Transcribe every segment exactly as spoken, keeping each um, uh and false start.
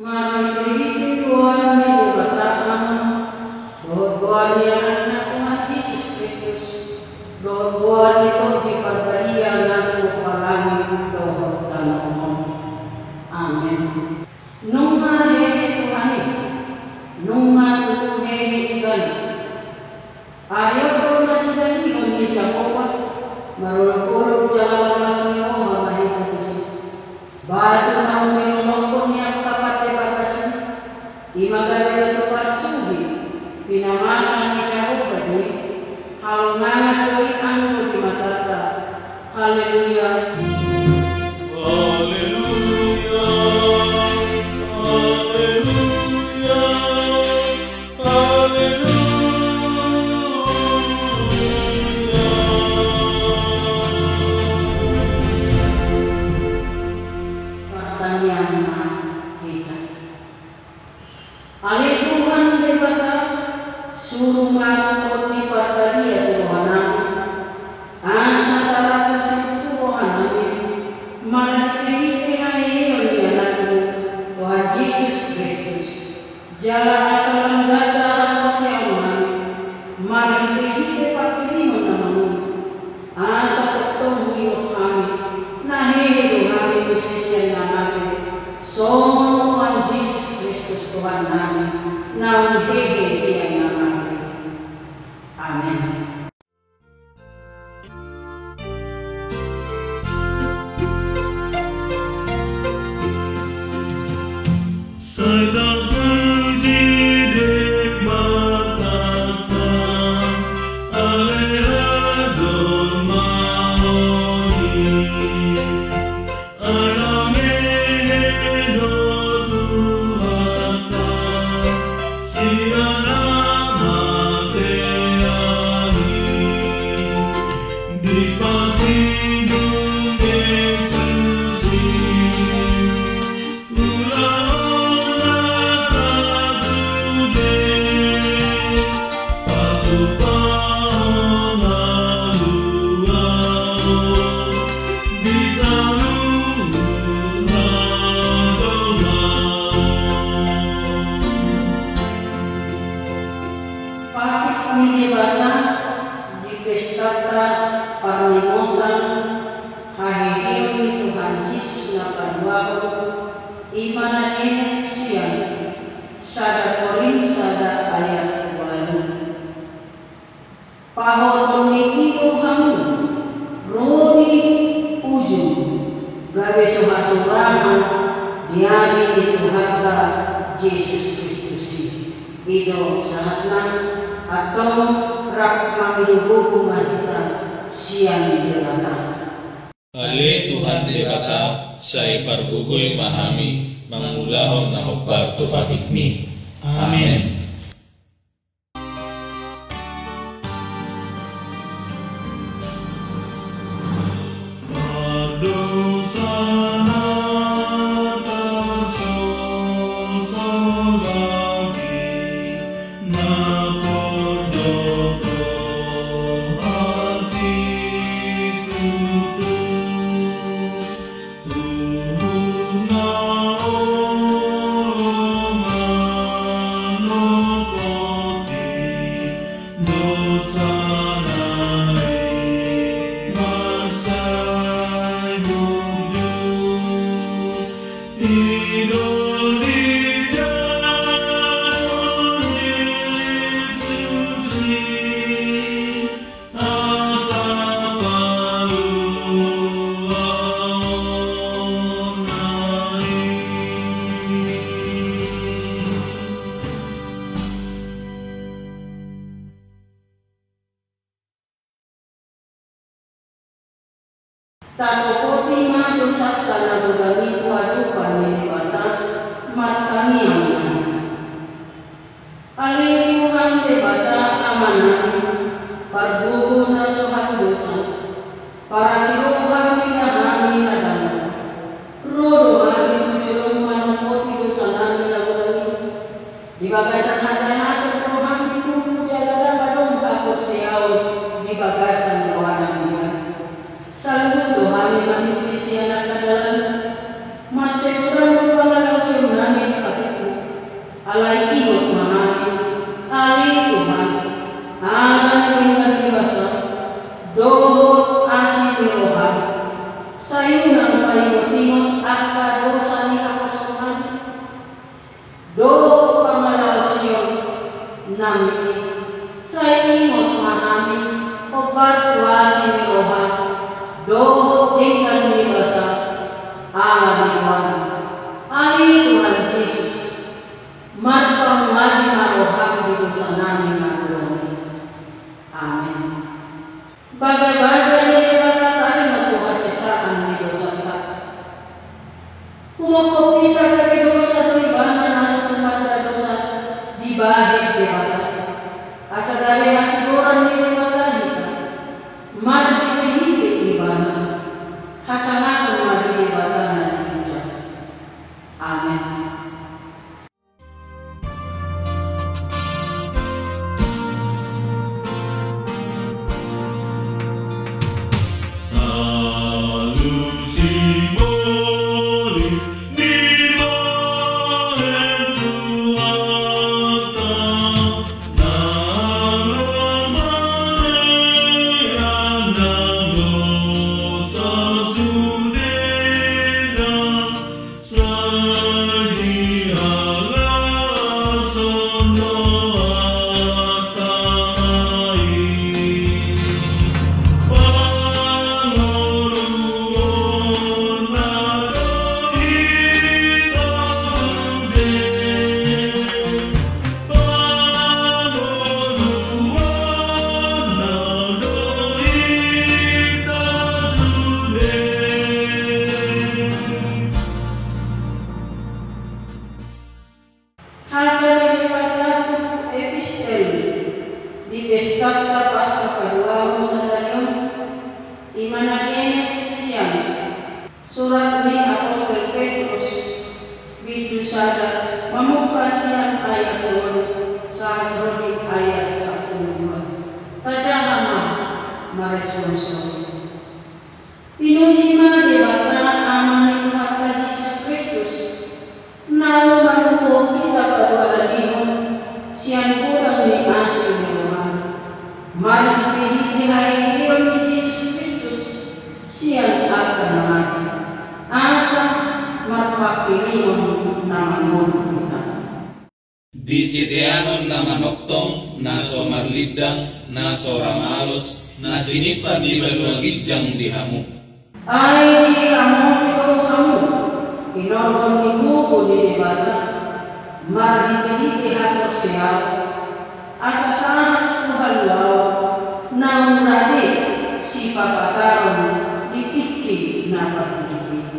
Marhitehite goar ni Debata Ama, dohot goar ni Anakna Tuhan Jesus Kristus, dohot goar ni Tondi Parbadia na hupalangi dohot tano on. Amen. Nunga hehe Tuhan i, nunga tutu hehe inganan. Ari on do na sidangihon ni Jahowa, marolopolop jala las ni roha ma hita disi. Batu na umilolokhon ni angka pande bagas i, i ma gabe batu parsuhi, pinamasa ni Jahowa do i, halongangan do i anggo di matanta. Haleluya. Haleluya. Haleluya. Haleluya. Martangiang ma hita. Ale Tuhan Debata, suru ma Tondi Parbadia tu rohanami, asa tarapul situtu rohanami, marhitehite haheheon ni Anakmu, Tuhan Jesus Kristus. Jala asa lam ganda haporseaonnami, marhitehite pangkirimon na mangolu. Asa tongtong huingot hami, na hehe do hami muse sian na mate, songon Tuhan Jesus Kristus Tuhannami, naung hehe sian na mate. Amen. Sai tapuji Debata, ale jolma on i. Ai lam hehe do Tuhanta sian na mate i. Dipasinggung Jesus i, ulaon na sasude, patupahon haluaon di saluhut dongan. Patik ni Debata di pestanta parningotan haheheon ni Tuhan Jesus na paduahon, i ma na nienet sian sada Korint sada ayat ualu. Pahoton ni i do hamu, ro di ujung, gabe so hasurang di ari ni Tuhanta Jesus Kristus i. I do sahatna, antong rap mangido gogo ma hita sian Debata. Ale Tuhan Debata, sai pargogoi ma hami mangulahon na hombar tu patikmi. Amen. Tatopoti ma dosanta na godang i tu adopan ni Debata, martangiang ma hita. Ale Tuhan Debata Amanami, pargogo na so hatudosan, parasi roha ma hami na dao. Ro do hami tu joloM manopoti dosanami na godang i. Di bagasan hajahaton do hami tubu jala dang adong haporseaon di bagasan rohanami. Saluhut do hami mangihuthon sian angka dalan, mansai godang do pangalaosionnami di patikMu. Alai ingot ma hami, ale Tuhan, ala ni denggan ni basaM dohot asi ni rohaM, sai unang paingotingot angka dosa ni haporseaonnami. Dohot pangalaosionnami i, sai ingot ma hami hombar tu asi ni rohaM dohot denggan ni basaM, ala ni goarMu, ale Tuhan Jesus. Marpamuati ma rohaM di dosanami na godang i. Amen. Bagabaga ni Debata, tarima tu hasesaan ni dosanta. Humophop hita gabe dosa do ibana na so tumanda dosa dibahen Debata, asa gabe hatigoran ni Debata hita marhitehite Ibana. Hasangapon ma di Debata na di ginjang. Amen. Hata ni Debata tu epistel di pestanta Paskah paduahon sadari on, i ma na genep sian surat ni apostel Petrus, bindu sada, mamungka sian ayat tolu sahat ro di ayat sampulu dua. Tajaha ma marespon songon on. Pinuji ma Debata Ama ni Tuhanta Jesus Kristus, naung mangurupi hita paduahalihon sian godang ni asi ni rohana, marhitehite haheheon ni Jesus Kristus sian angka na mate, asa marpangkirimon na mangolu hita. Di siteanon na manongtong, na so marlindang, na so ra malos, na sinimpan di banua ginjang di hamu. Ai diramoti do hamu hinorhon ni gogo ni Debata marhitehite haporseaon, asa sahat tu haluaon naung rade sipapataron di tingki na parpudi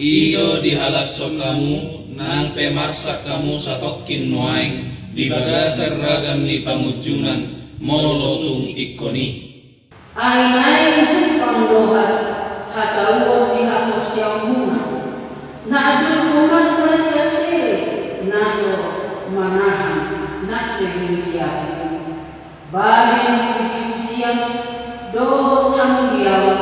i. I do dihalashon hamu, nang pe marsak hamu satongkin nuaeng di bagasan ragam ni pangunjunan, molo tung ingkon i. Ai naeng jumpang do hatauon di haporseaonmuna, na adong do marhasiasere na so manahan nang pe di usia i. Bahen pujipujian dohot hamuliaon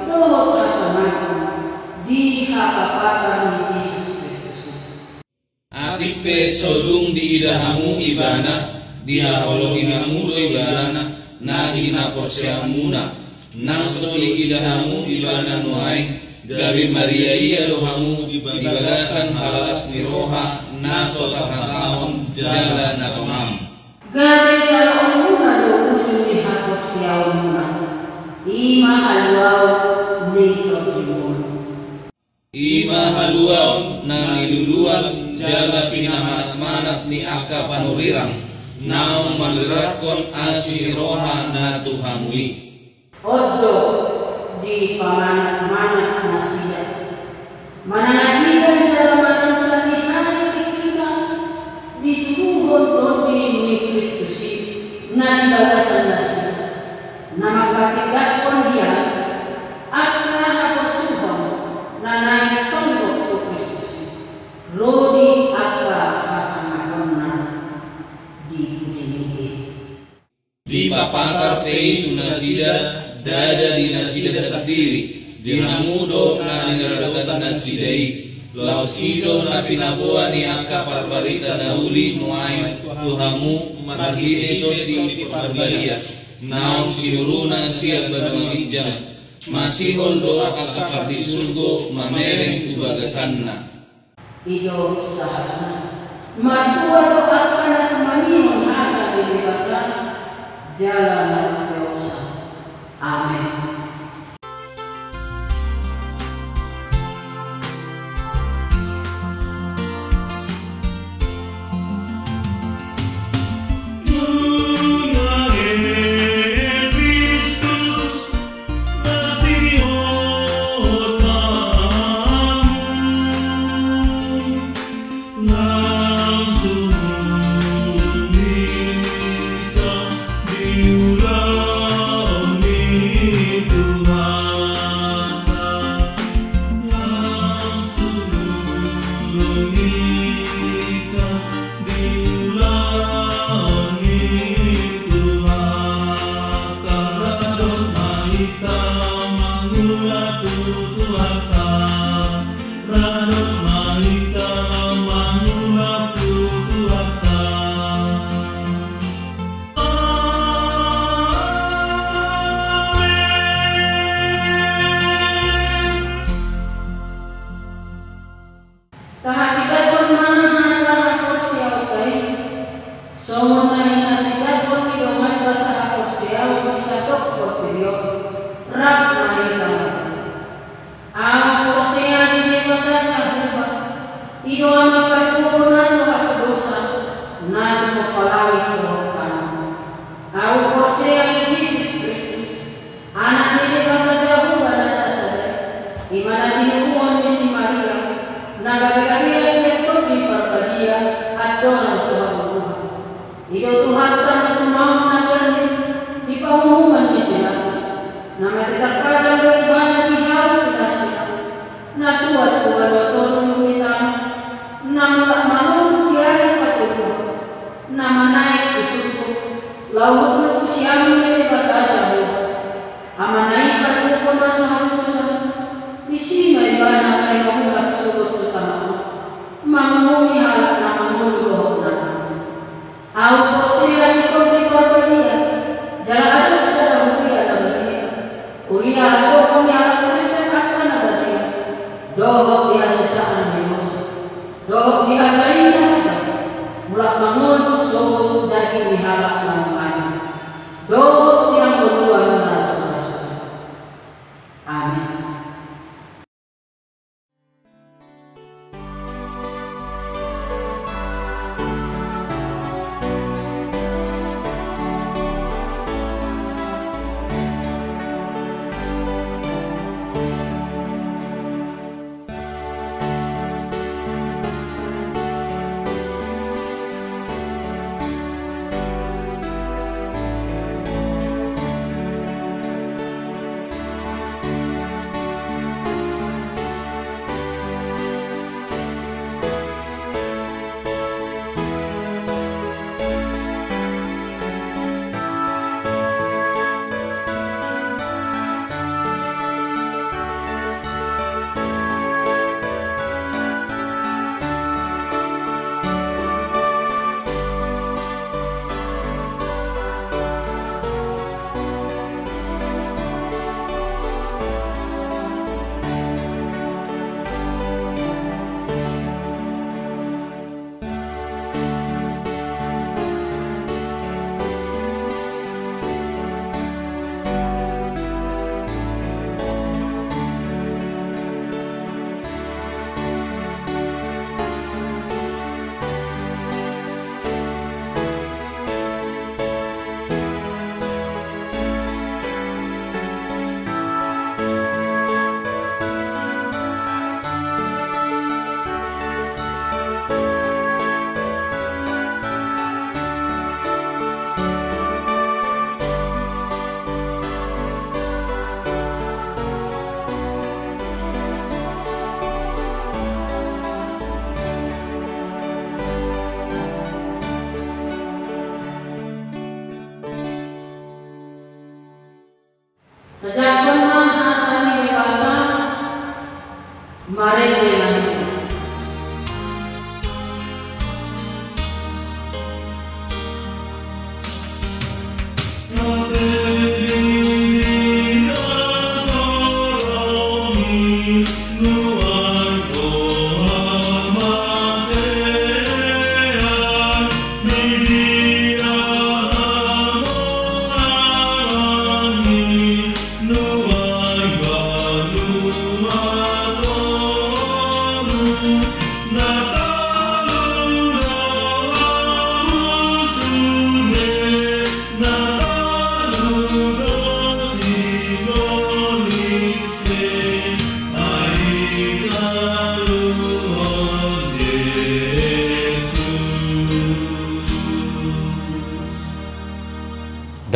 dohot hasangapon di hapapatar ni Jesus Kristus i. Atik pe so dung diida hamu Ibana, dihaholongi hamu do Ibana na hinaporseaonmuna. Nang so diida hamu Ibana nuaeng, gabe mariaia do hamu di bagasan halalas ni roha na so tahatahon jala na tongang. Gabe jaloonmuna do ujung ni haporseaonmuna, i ma haluaon ni tondimuna. I ma haluaon na niluluan jala pinamanatmanat ni angka panurirang, naung manurirakkon asi ni roha na tu hamu i. On do Dipamanat-manat nasida manang andigan jala manang sandihari tingkina dituduhon Tondi ni Kristus i na di bagasan nasida, na manghatindanghon hian angka haporsuhon na naeng songgop tu Kristus i ro di angka pasangaponna di pudi ni i. Dipapatar pe i tu nasida, ndada di nasida sandiri, di hamu do na niradotan nasida i. Laos i do na pinaboa ni angka parbarita na uli nuaeng tu hamu marhite Tondi Parbadia, naung siuruna sian banua ginjang. Masihol do angka pardisurgo mamereng tu bagasanna. I do sahatna. Martua do angka na tumangion hata ni Debata jala na umpeopsa. Amen. Tahatindangkon ma hata haporseaonta i, songon na hinatindangkon ni dongan basa haporseaon di sadok portibi on, rap ma hita martonggo. Ahu porsea di Debata Jahowa, i do Ama pardua na so hapus dosa, na tumompa langit dohot tano. Ahu porsea di Jesus Kristus, Anak ni Debata Jahowa na sasada i, i ma na tinubuhon ni si Maria, na gabe-gabea sian Tondi Parbadia, andorang so habutuhan. I do Tuhanta na tumaon na gandeng di panguhuman ni si Pilatus, na martetap hajal do Ibana di hau pinarsilang, na tuat tu banua tondi ni tano, na mulak mangolu di ari patoluhon, na manaek tu surgo, laho hundul tu siamun ni Debata Jahowa. Amana i pardua na so haputusan, disi ma Ibana na mangulak sogot tu tano on, manguhumi halak na mangolu dohot na mate. Ahu porsea di Tondi Parbadia, jala adong sada huria na badia, huria hatopan ni halak Kristen angka na badia, dohot di hasesaan ni dosa, dohot di harga i na badia, mulak mangolu sogot daging ni halak na mate.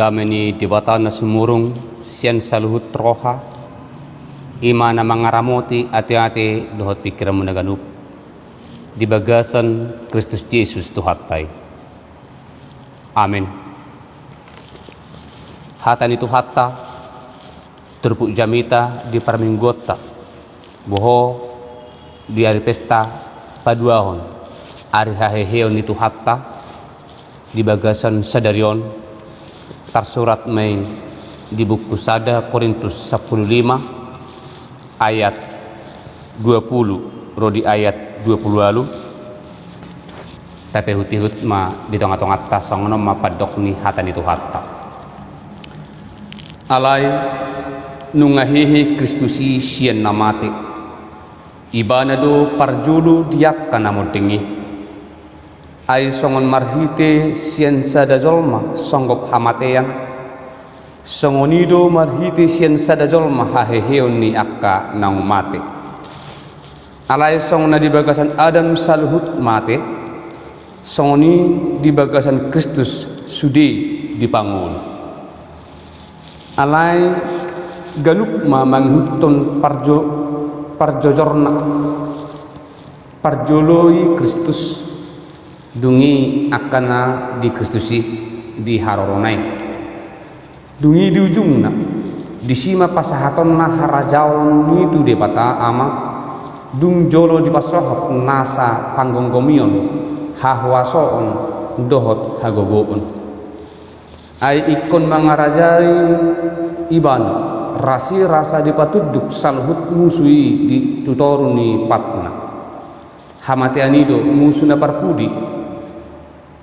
Dame ni Debata na sumurung sian saluhut roha, i ma na mangaramoti ateate dohot pingkiranmuna ganup di bagasan Kristus Jesus Tuhanta i. Amen. Hata ni Tuhanta, turpuk jamita di parmingguonta, boho di ari pesta paduahon ari haheheon ni Tuhanta di bagasan sadari on, tarsurat ma i di buku sada Korintus sampulu lima ayat dua pulu ro di ayat dua pulu ualu. Tapehutihut ma di tongatonganta, songon on ma pandok ni hata ni Tuhanta. Alai nunga hehe Kristus i sian na mate. Ibana do parjolo di angka na monding i. Ai songon marhite sian sada jolma songgop hamatean, songon i do marhite sian sada jolma haheheon ni angka naung mate. Alai songon na di bagasan Adam saluhut mate, songon i di bagasan Kristus sude dipanguhum. Alai ganup ma mangihuthon parjo-, parjojorna. Parjolo i Kristus, dung i angka na di Kristus i di harorona i. Dung i di ujungna, disi ma pasahatonna harajaon i tu Debata Ama, dung jolo dipasohot nasa panggomgomion, hahuasoon dohot hagogoon. Ai ingkon mangarajai Ibana, rasirasa dipatunduk saluhut musu i di tu toru ni patna. Hamatean i do musu na parpudi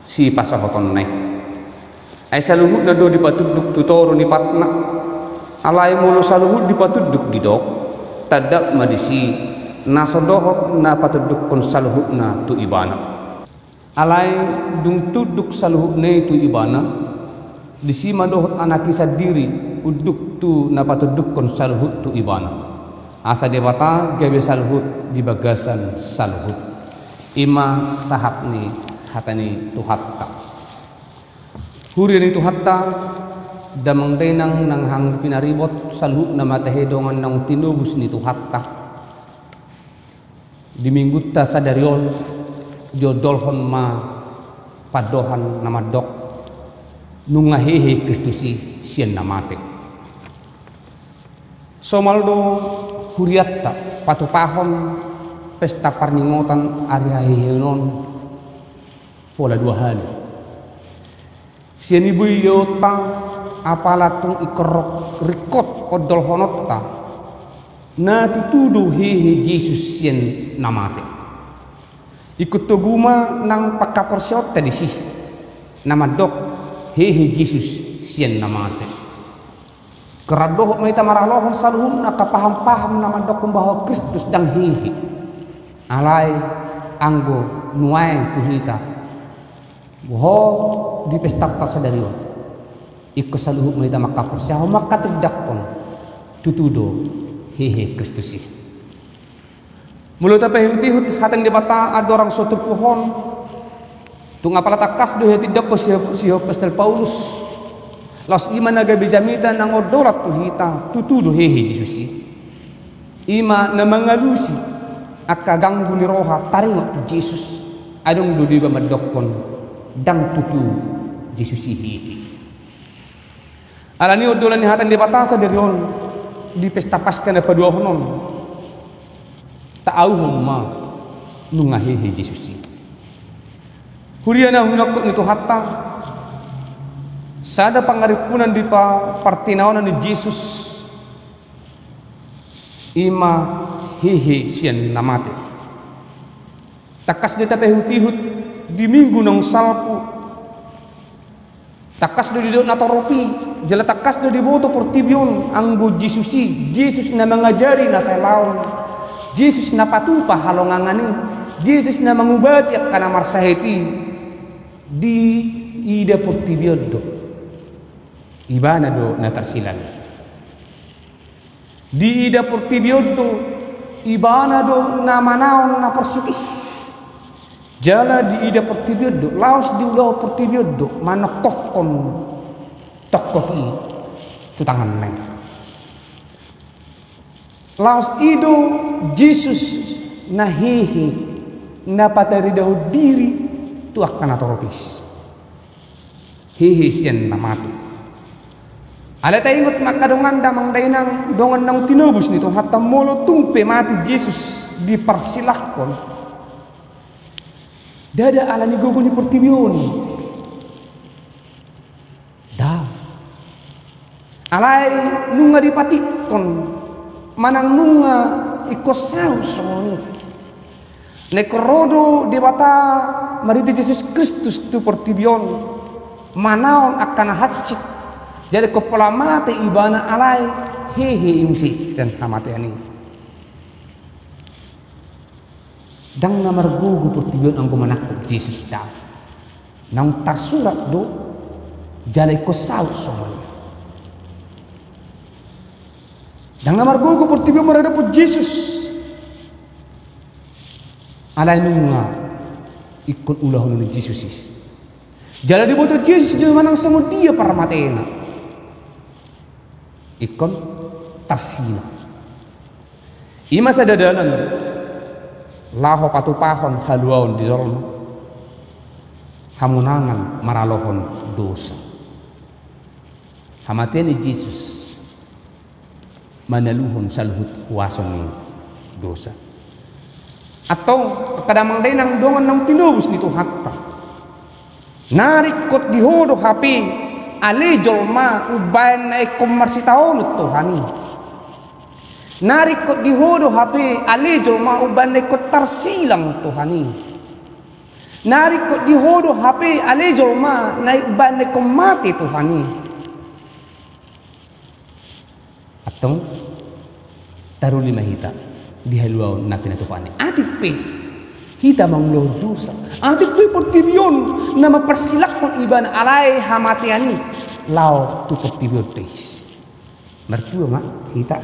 sipasohotonna i. Ai saluhutna do dipatunduk tu toru ni patna. Alai molo saluhut dipatunduk didok, tanda ma disi na so dohot na patundukkon saluhutna tu Ibana. Alai dung tunduk saluhutna i tu Ibana, disi ma dohot Anak i sandiri unduk tu na patundukkon saluhut tu Ibana, asa Debata gabe saluhut di bagasan saluhut. I ma sahat ni hata ni Tuhanta. Huria ni Tuhanta, damang dainang nang hangoluan pinaribot, saluhutna ma tahe dongan naung tinobus ni Tuhanta. Di minggunta sadari on, diondolhon ma pandohan na mandok, nunga hehe Kristus i sian na mate. Somal do hurianta patupahon pesta parningotan ari haheheon on pola dua hali. Sian i boi idaonta, apala tung ingkon ringkot ondolhononta, na tutu do hehe Jesus sian na mate. Ingkon togu ma nang panghaporseaonta disi, na mandok hehe Jesus sian na mate. Ingkon dohot ma hita maralohon saluhutna angka paham-paham na mandokkon bahwa Kristus ndang hehe. Alai anggo nuaeng tu hita, boho di pestanta sadari on, ingkon saluhut ma hita manghaporseahon, manghatindanghon, tutu do hehe Kristus i. Molo tapaihut-ihut hata ni Debata andorang so turpuk on, tung apala tangkas do hita tindanghon si, si apostel Paulus. Laos i ma na gabe jamita nang ondolan tu hita, tutu do hehe Jesus i. I ma na mangalusi angka ganggu ni roha taringot tu Jesus. Adong do deba mandokkon ndang tutu Jesus i hehe. Alani i ondolan ni hata ni Debata sadari on di pesta Paska na paduahon on, taauhon ma nunga hehe Jesus i. Huria na hinaholongan ni Tuhanta, sada pangarimpunan di pa-, partinaonan ni Jesus, i ma hehe sian na mate. Tangkas do tapaihut-ihut di Minggu naung salpu. Tangkas do didok natorop i, jala tangkas do diboto portibi on anggo Jesus i, Jesus na mangajari na sai laon, Jesus na patupa halongangan i, Jesus na mangubati angka na marsahit i, diida portibi on do. Ibana do na tarsilang. Diida portibi on do, Ibana do na manaon na porsuk i. Jala diida portibi on do, laos diulahon portibi on do, manongkokkon, tong Kopi tu tanganna i. Laos i do Jesus na hehe na pataridahon diri tu angka natoropis. Hehe sian na mate. Alai taingot ma angka dongan damang dainang dongan naung tinobus ni Tuhanta molo tung pe mate Jesus diparsilanghon. Ndada ala ni gogo ni portibi on. Ndang. Alai nunga dipatikkon manang nunga ingkon saut songon i. Na ingkon ro do Debata marhite Jesus Kristus tu portibi on manaon angka na hansit. Jadi ingkon pola mate ibana alai hehe i muse sian hamatean i. Ndang na margogo portibi on anggo manangkok Jesus, ndang. Naung tarsurat do jala ingkon saut songon i. Ndang na margogo portibi on maradophon Jesus. Alai nunga ingkon ulahon ni Jesus i. Jala diboto Jesus jolma nang songon dia parmatena. Ingkon tarsilang. I ma sada dalan laho patupahon haluaon di jolma, hamonangan maralohon dosa. Hamatean ni Jesus manaluhon saluhut huaso ni dosa. Antong angka damang dainang dongan naung tinobus ni Tuhanta. Na ringkot di ho do hape ale jolma umbahen na ingkon marsitaonon Tuhan i. Na ringkot di ho do hape ale jolma umbahen na ingkon tarsilang Tuhan i. Na ringkot di ho do hape ale jolma na umbahen na ingkon mate Tuhan i. Antong taruli ma hita di haluaon na pinatupana i. Atik pe hita mangulahon dosa, atik pe portibi on na mamparsilanghon ibana alai hamatean i laho tu portibi on pe. Martua ma hita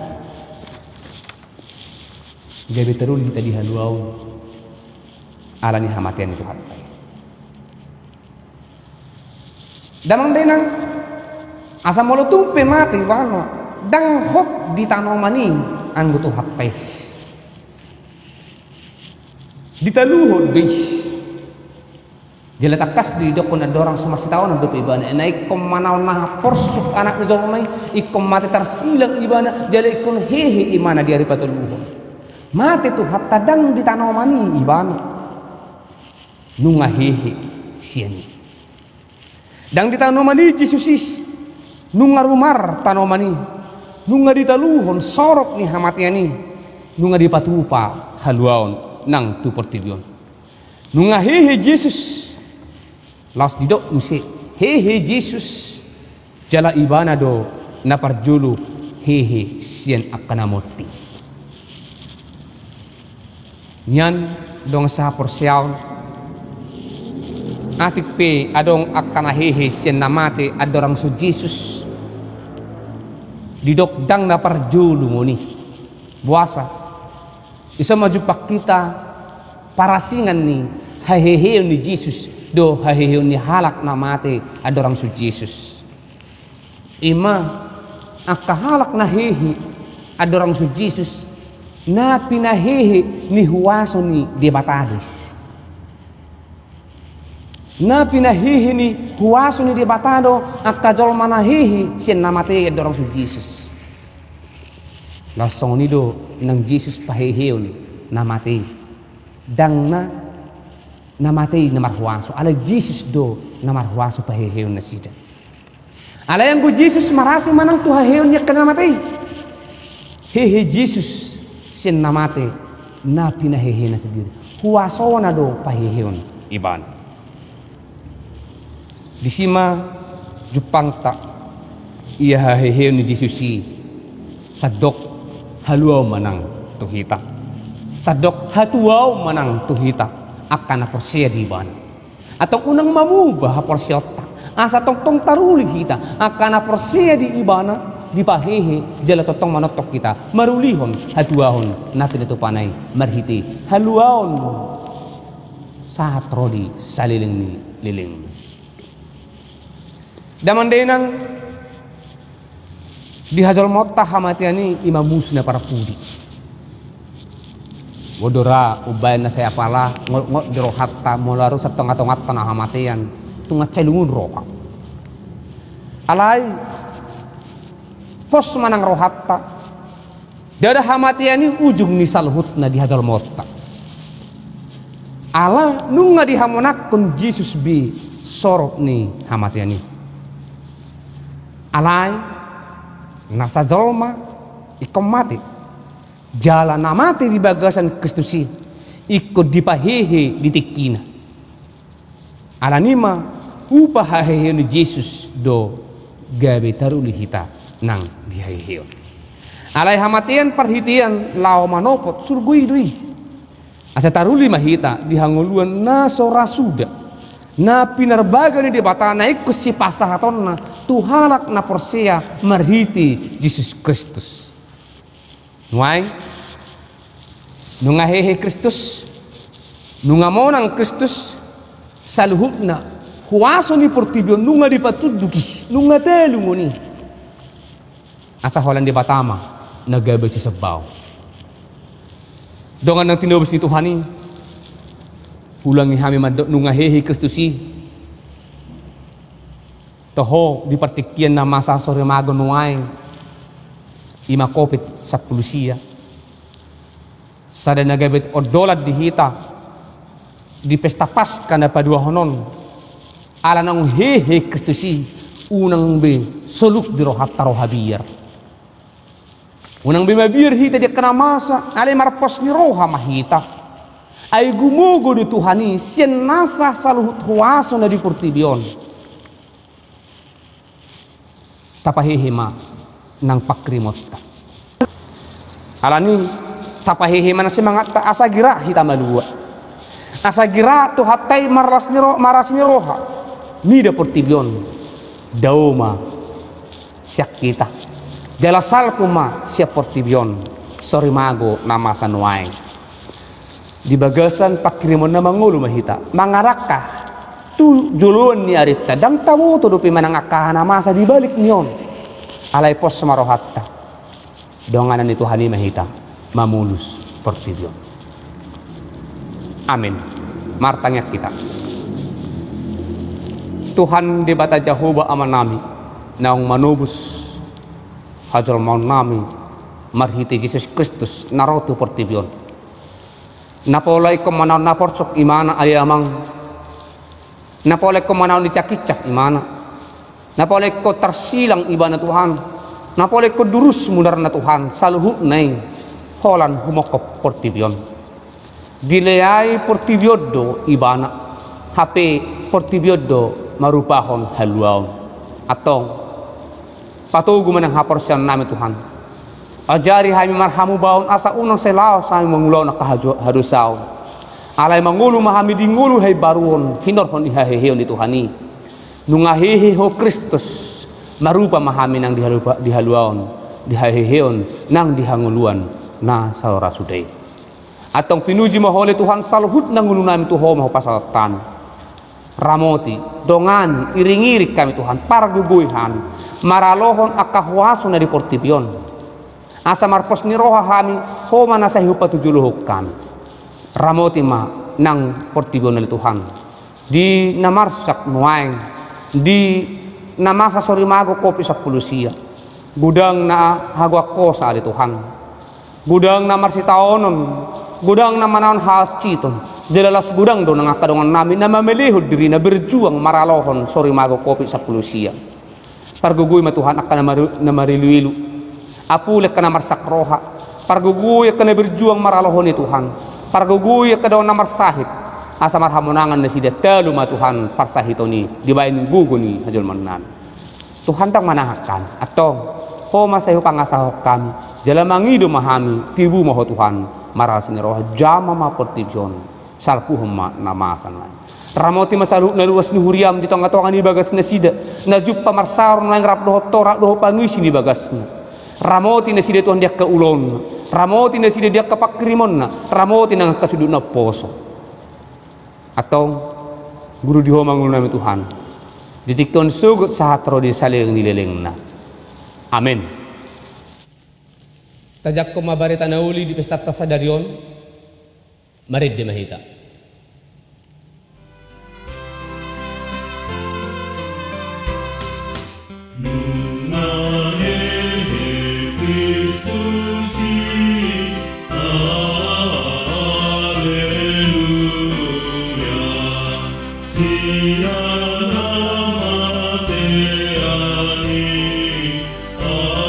gabe taruli hita di haluaon ala ni hamatean ni Tuhanta i. Damang dainang, asa molo tung pe mate ibana, ndang hot di tanoman i anggo Tuhanta i. Ditaluhon do i. Jala tangkas do didokkon andorang so marsitaonon dope ibana, na ingkon manaon na porsuk Anak ni jolma i, ingkon mate tarsilang ibana, jala ingkon hehe ibana di ari patoluhon. Mate Tuhanta, ndang di tanoman i ibana. Nunga hehe sian i. Ndang di tanoman i Jesus i, nunga rumar tanoman i, nunga ditaluhon sorop ni hamatean i, nunga dipatupa haluaon nang tu portibi on. Nunga hehe Jesus, laos didok muse hehe Jesus, jala ibana do na parjolo hehe sian angka na monti. Nian dongan sahaporseaon, atik pe adong angka na hehe sian na mate andorang so Jesus didok ndang na parjolo ngoni. Boasa? Ison ma jumpang hita parasingan ni haheheon ni Jesus dohot haheheon ni halak na mate andorang so Jesus. I ma angka halak na hehe andorang so Jesus, na pinahehe ni huaso ni Debata do i. Na pinahehe ni huaso ni Debata do angka jolma na hehe sian na mate andorang so Jesus. Laos songon i do nang Jesus paheheon na mate i. Ndang na na mate i na marhuaso, alai Jesus do na marhuaso paheheon nasida. Alai anggo Jesus marasi manang tu haheheon ni angka na mate i, hehe Jesus sian na mate na pinahehena sandiri. Huasona do paheheon ibana. Disi ma jumpangta ia haheheon ni Jesus i, sandok haluaon manang tu hita, sandok hatuaon manang tu hita angka na porsea di ibana. Antong unang mamuba haporseaonta, asa tongtong taruli hita angka na porsea di ibana, dipahehe jala tongtong manongtong hita marulihon hatuaon na pinatupana i marhite haluaon sahat ro di saleleng ni lelengna. Damang dainang, Di hajolmaonta hamatean i ima musu na parpudi. Molo ra umbaen na sai apala, ngolngol di rohanta, molo aru sian tongatonganta na hamatean, tung sai lungun roha. Alai pos ma nang rohanta. Ndada hamatean i ujung ni saluhutna di hajolmaonta. Ala nunga dihamonangkon Jesus be sorop ni hamatean i. Alai nasa jolma ingkon mate. Jala na mate di bagasan Kristus i ingkon dipahehe di tingkina. Alani i ma upa haheheon ni Jesus do gabe taruli hita nang di haheheon. Alai hamatean parhitean laho manopot surgo i do i. Asa taruli ma hita di hangoluan na so ra suda, na pinarbaga ni Debata na ingkon sipasahatonna tu halak na porsea marhite Jesus Kristus. Nuaeng, nunga hehe Kristus, nunga monang Kristus, saluhutna huaso ni portibi on nunga dipatunduk i, nunga talu ngoni. Asa holan Debata ma na gabe sisambaon. Dongan na tinobus ni Tuhan i, hulangi hami mandok nunga hehe Kristus i. Toho di partingkian na masa sorimago nuaeng, ima Covid sampulu sia. Sada na gabe ondolan di hita di pesta Paska na paduahon on. Ala naung hehe Kristus i, unang be soluk di rohanta roha biar. Unang be mabiar hita di angka na masa, alai marpos ni roha ma hita. Ai gumogo do Tuhan i sian nasa saluhut huaso na di portibi on. Tapahehe ma nang pangkirimonta. Alani i tapahehe ma nang semangatta asa gira hita malua. Asa gira Tuhanta i marlas ni ro-, marasi ni roha mida portibi on. Dao ma sian hita. Jala salpu ma sian portibi on sorimago na masa nuaeng. Di bagasan pangkirimon na mangolu ma hita mangalangka tu joloan ni arinta, ndang taboto dope manang angka na masa di balik ni on. Alai pos ma rohanta. Donganan ni Tuhan i ma hita mamolus portibi on. Amin. Martangiang hita. Tuhan Debata Jahowa Amanami, naung manobus hajolmaonnami marhite Jesus Kristus na ro tu portibi on. Na pola ingkon manaon na porsuk ibana ale Amang. Na pola ingkon manaon ni cakincak ibana. Na pola ingkon tarsilang ibana Tuhan. Na pola ingkon durus munarna Tuhan saluhutna i holan humongkop portibi on. Dileai portibi on do ibana. Hape portibi on do marupahon haluaon. Antong. Patogu ma nang haporseaonnami Tuhan. Ajari hami marhamubaon asa unang sai laos hami mangulahon angka hajo-, hadosaon. Alai mangolu ma hami di ngolu haimbaruon hinorhon di haheheon ni Tuhan i. Nunga hehe Ho Kristus, marupa ma hami nang di halupa-, di haluaon, di haheheon, nang di hangoluan na saur sude i. Antong pinuji ma Ho ale Tuhan, saluhutna ngolunami tu Ho ma hupasahat hami. Ramoti, dongani, iringiring hami Tuhan, pargogoi hami maralohon angka huaso na di portibi on. Asa marpos ni roha hami, Ho ma na sai hupatujolohon hami. Ramoti ma nang portibi on ale Tuhan. Di na marsak nuaeng, di na masa sorimago Covid sampulu sia. Godang na hagoan hosa ale Tuhan. Godang na marsitaonon, godang na manaon hahansiton. Jala laos godang do nang angka dongannami na mamelehon dirina berjuang maralohon sorimago Covid sampulu sia. Pargogoi ma Tuhan angka na maru-, na mariluilu. Apuli angka na marsak roha. Pargogoi angka na berjuang maralohon i Tuhan. Pargogoi angka dongan na marsahit. Asa marhamonangan nasida talu ma Tuhan parsahiton i dibaen gogo ni hajolmaonnami. Tuhan ndang manahak hami. Antong, Ho ma sai hupangasahon hami. Jala mangido ma hami, tibu ma Ho Tuhan. Marlas ni roha jama ma portibi on. Salpuhon ma na masa nuaeng. Ramoti ma saluhut na ruas ni huriam di tongatonga ni bagasnasida. Na jumpa marsaor nuaeng rap dohot tora dohot pangisi ni bagasna. Ramoti nasida Tuhan di angka ulaonna. Ramoti nasida di angka pangkirimonna. Ramoti nang angka sundut na umposo. Antong, guru di Ho ma ngolunami Tuhan. Di tingki on sogot sahat ro di salelenglelengna. Amen. Tajangkon ma barita na uli di pestanta sadari on. Marende ma hita. Nunga hehe Kristus i, aleluya. Sian hamatean i, aleluya.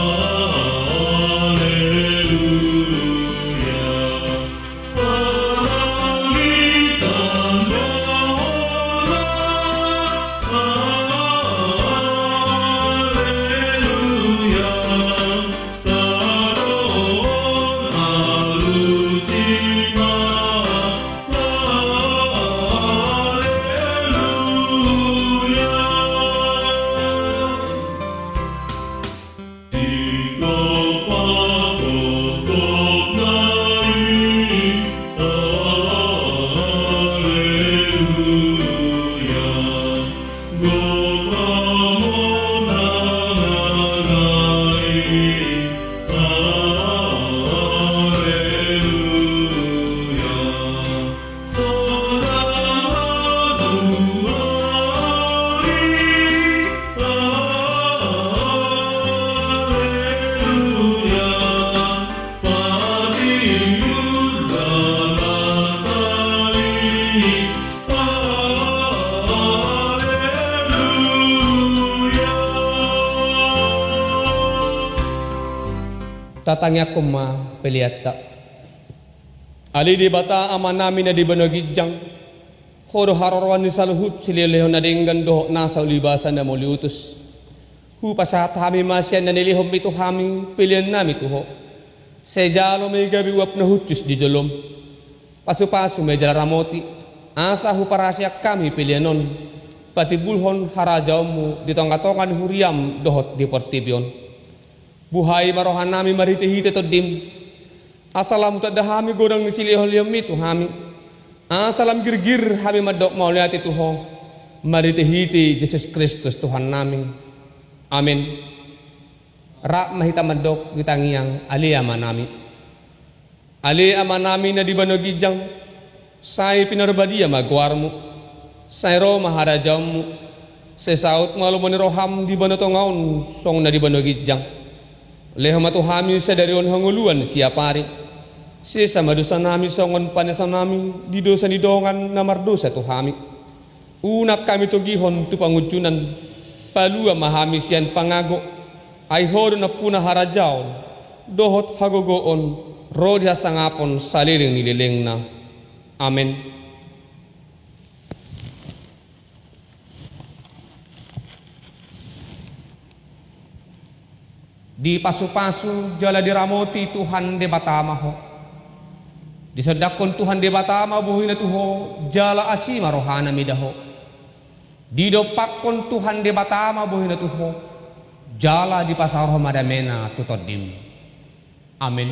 Panangitan do Ho, aleluya. Tano on alusi ma, aleluya. Singkop patoptopna i, aleluya. Gok hamonanganna i, aleluya. Sonang haluaon i, aleluya. Patiur dalan hami, aleluya. Tatangiangkon ma peleanta. Ale Debata Amanami na di banua ginjang, Ho do haroroan ni saluhut silehonlehon na denggan dohot nasa ulibasa na mauliutus. Hupasahat hami ma sian na nilehonMi tu hami peleannami tu Ho. Sai jalo ma i gabe uap na hushus di jolom. Pasupasu ma i jala ramoti, asa huparaseak hami pelean on patimbulhon harajaonMu di tongatonga ni huriaM dohot di portibi on. Buhai ma rohanami marhitehite TondiM, asa lam hutanda hami godang ni silehonlehonMi tu hami, asa lam girgir hami mandok mauliate tu Ho, marhitehite Jesus Kristus Tuhannami. Amen. Rap ma hita mandok di tangiang Ale Amanami. Ale Amanami na di banua ginjang, sai pinarbadia ma goarMu. Sai ro ma harajaonMu. Sai saut ma lomo ni rohaM di banua tonga on songon na di banua ginjang. Lehon ma tu hami sadari on hangoluan siapari. Sesa ma dosanami songon panesanami di dosa ni dongan na mardosa tu hami. Unang hami togihon tu pangunjunan, palua ma hami sian pangago, ai Ho do nampuna harajaon, dohot hagogoon, ro di hasangapon saleleng ni lelengna. Amen. Dipasupasu jala diramoti Tuhan Debata ma ho. Disondangkon Tuhan Debata ma bohina tu ho, jala asi ma rohana mida ho. Didompakkon Tuhan Debata ma bohina tu ho, jala dipasaorhon ma damena tu tondim. Amen.